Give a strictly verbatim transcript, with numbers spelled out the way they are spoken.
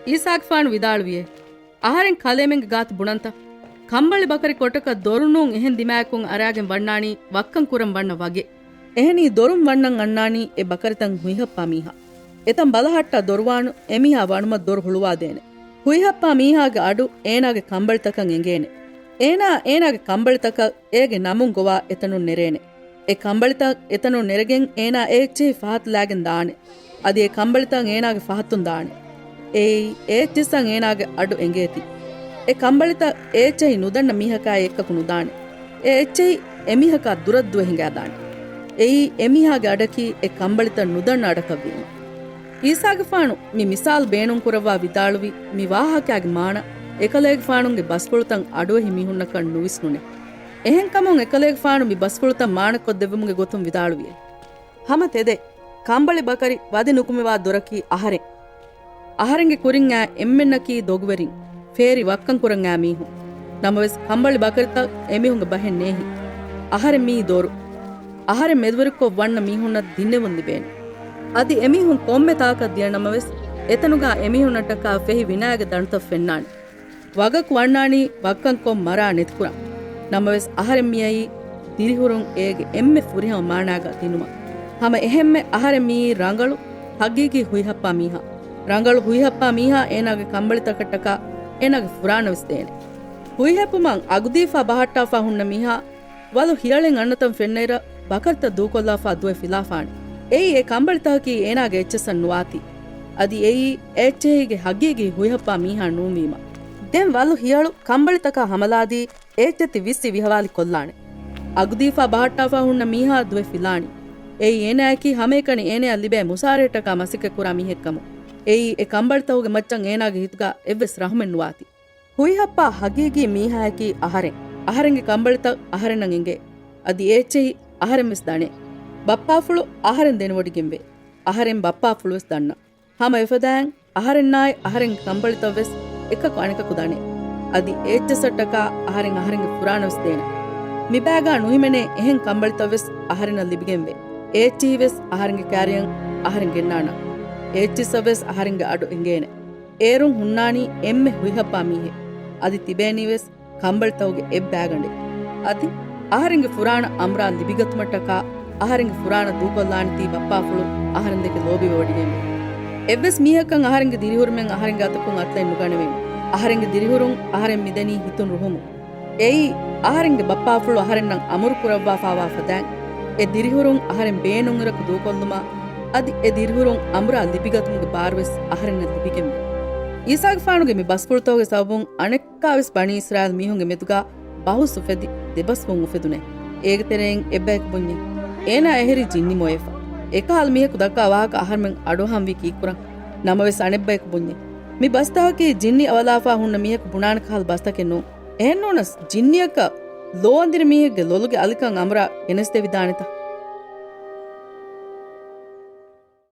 އީސާގެފާނު ވިދާޅުވިއޭ، އަހަރެން ކަލޭމެންގެ ގާތު ބުނަންތަ؟ ކަނބަޅި ބަކަރި ކޮޓަކަށް ދޮރުނޫން އެހެން ދިމާޔަކުން އަރާގެން ވަންނާނީ ވައްކަން ކުރަން ވަންނަ ވަގެއް. އެހެނީ ދޮރުން ވަންނަން އަންނާނީ އެ ބަކަރިތައް ހުއިހައްޕާ މީހާ. އެތަން ބަލަހައްޓާ ދޮރުވާނު އެމީހާ ވަނުމަށް ދޮރު ހުޅުވާދޭނެ. ހުއިހައްޕާ މީހާގެ އަޑު އޭނާގެ ކަނބަޅިތަކަށް އެނގޭނެ. އޭނާ އޭނާގެ ކަނބަޅިތަކަށް އޭގެ ނަމުން ގޮވާ އެތަނުން ނެރޭނެ. އެ ކަނބަޅިތައް އެތަނުން ނެރެގެން އޭނާ އެ އެއްޗެހި ފަހަތު ލާގެން ދާނެ. އަދި އެ ކަނބަޅިތައް އޭނާގެ ފަހަތުން ދާނެ. އެއީ އެ އެއްޗިއްސަށް އޭނާގެ އަޑު އެނގޭތީ. އެ ކަނބަޅިތައް އެ އެއްޗެހި ނުދަންނަ މީހަކާއި އެއްކަކު ނުދާނެ. އެ އެއްޗެހި އެމީހަކާ ދުރަށް ދުވެ ހިނގާދާނެ. އެއީ އެމީހާގެ އަޑަކީ އެ ކަނބަޅިތައް ނުދަންނަ އަޑަކަށްވީމަ. އީސާގެފާނު މި މިސާލު ބޭނުންކުރައްވާ ވިދާޅުވި މި ވާހަކައިގެ މާނަ، އެކަލޭގެފާނުގެ ބަސްފުޅުތައް އަޑުއެހި މީހުންނަކަށް ނުވިސްނުނޭ. އެހެންކަމުން އެކަލޭގެފާނު މި ބަސްފުޅުތައް މާނަކޮށްދެއްވުމުގެ ގޮތުން ވިދާޅުވިއޭ. ހަމަ ތެދެއް، ކަނބަޅި ބަކަރި ވަދެ ނުކުމެވާ ދޮރަކީ އަހަރެން. އަހަރެންގެ ކުރިން އާ އެންމެންނަކީ ދޮގުވެރިން، ފޭރި ވައްކަން ކުރަން އާ މީހުން. ނަމަވެސް، ކަނބަޅި ބަކަރިތައް އެމީހުންގެ ބަހެއް ނޭހި. އަހަރެން މީ ދޮރު. އަހަރެން މެދުވެރިކޮށް ވަންނަ މީހުންނަށް ދިންނެވުން ލިބޭނެ. އަދި އެމީހުން ކޮންމެ ތާކަށް ދިޔަ ނަމަވެސް، އެތަނުގާ އެމީހުންނަށްޓަކާ ފެހި ވިނާޔަގެ ދަނޑުތައް ފެންނާނެ. ވަގަކު ވަންނާނީ ވައްކަންކޮށް މަރާ ނެތިކުރަން. ނަމަވެސް، އަހަރެން މިއައީ ދިރިހުރުން އޭގެ އެންމެ ފުރިހަމަ މާނާގަ ދިނުމަށް. ހަމަ އެހެންމެ އަހަރެން މިއީ ރަނގަޅު، ހަގީގީ ހުއިހައްޕާ މީހާ. ރަނގަޅު ހުއިހައްޕާ މީހާ އޭނާގެ ކަނބަޅިތަކަށްޓަކާ އޭނާގެ ފުރާނަވެސް ދޭނެ. ހުއިހައްޕުމަށް އަގުދީފާ ބަހައްޓާފާ ހުންނަ މީހާ ވަލު ހިޔަޅެއް އަންނަތަން ފެންނައިރަށް ބަކަރިތައް ދޫކޮށްލާފާ ދުވެ ފިލާފާނެ. އެއީ އެ ކަނބަޅިތަކަކީ އޭނާގެ އެއްޗިއްސަށް ނުވާތީ. އަދި އެއީ އެ އެއްޗެހީގެ ހަގީގީ ހުއިހައްޕާ މީހާ ނޫންވީމަ. ދެން ވަލު ހިޔަޅު ކަނބަޅިތަކާ ހަމަލާދީ އެ އެއްޗެތި ވިއްސި ވިހަވާލި ކޮށްލާނެ. އަގުދީފާ ބަހައްޓާފާ ހުންނަ މީހާ ދުވެ ފިލާނީ. އެއީ އޭނާއަކީ ހަމައެކަނި އޭނަޔަށް ލިބޭ މުސާރައެއްޓަކާ މަސައްކަތްކުރާ މީހެއްކަމުން. އެއީ އެ ކަނބަޅިތަކުގެ މައްޗަށް އޭނާގެ ހިތުގާ އެއްވެސް ރަހުމެއް ނުވާތީ. ހުއިހައްޕާ ހަގީގީ މީހާއަކީ އަހަރެން. އަހަރެންގެ ކަނބަޅިތައް އަހަރެންނަށް އެނގޭ. އަދި އެ އެއްޗެހި އަހަރެން ވެސް ދަނޭ. ބައްޕާފުޅު އަހަރެން ދެނެވޮޑިގެންވޭ. އަހަރެން ބައްޕާފުޅު ވެސް ދަންނަ. ހަމަ އެފަދައިން އަހަރެންނާއި އަހަރެންގެ ކަނބަޅިތައް ވެސް އެކަކު އަނެކަކު ދަނޭ. އަދި އެ އެއްޗިއްސަށްޓަކާ އަހަރެން އަހަރެންގެ ފުރާނަ ވެސް ދޭނެ. މިބައިގާ ނުހިމެނޭ އެހެން ކަނބަޅިތައް ވެސް އަހަރެންނަށް ލިބިގެންވޭ. އެ އެއްޗިހި ވެސް އަހަރެންގެ ކާރިޔަށް އަހަރެން ގެންނާނަން. އެ އެއްޗިއްސަށް ވެސް އަހަރެންގެ އަޑު އެނގޭނެ. އޭރުން ހުންނާނީ އެންމެ ހުއިހައްޕާ މީހެއް. އަދި ތިބޭނީ ވެސް ކަނބަޅިތަކުގެ އެއްބާގަނޑެއް. އަދި އަހަރެންގެ ފުރާނަ އަނބުރާ ލިބިގަތުމަށްޓަކާ އަހަރެންގެ ފުރާނަ ދޫކޮށްލާނެތީ ބައްޕާފުޅު އަހަރެންދެކެ ލޯބިވެވޮޑިގެންވޭ. އެއްވެސް މީހަކަށް އަހަރެންގެ ދިރިހުރުމެއް އަހަރެންގެ އަތަކުން އަތުލައެއް ނުގަނެވޭނެ. އަހަރެންގެ ދިރިހުރުން އަހަރެން މިދެނީ ހިތުން ރުހުމުން. އެއީ، އަހަރެންގެ ބައްޕާފުޅު އަހަރެންނަށް އަމުރު ކުރައްވާފާވާ ފަދައިން، އެ ދިރިހުރުން އަހަރެން ބޭނުންއިރަކު ދޫކޮށްލުމާ، އަދި އެ ދިރިހުރުން އަނބުރާ ލިބިގަތުމުގެ ބާރުވެސް އަހަރެންނަށް ލިބިގެންވޭ. އީސާގެފާނުގެ މި ބަސްފުޅުތަކުގެ ސަބަބުން އަނެއްކާވެސް ބަނީ އިސްރާއީލް މީހުންގެ މެދުގާ ބަހުސް އުފެދި، ދެބަސްވުން އުފެދުނޭ. އޭގެ ތެރެއިން އެއްބަޔަކު ބުންޏޭ، އޭނާ އެހެރީ ޖިންނި މޮޔަފަ. އެކަހަލަ މީހަކު ދައްކާ ވާހަކަ އަހަރުމެން އަޑުއަހަންވީ ކީއްކުރަން؟ ނަމަވެސް އަނެއްބަޔަކު ބުންޏޭ، މި ބަސްތަކަކީ ޖިންނި އަވަލާފާ ހުންނަ މީހަކު ބުނާނެ ކަހަލަ ބަސްތަކެއް ނޫން. އެހެންނޫނަސް، ޖިންނިއަކަށް ލޯ އަނދިރި މީހެއްގެ ލޮލުގެ އަލިކަން އަނބުރާ ގެނެސްދެވިދާނެތަ؟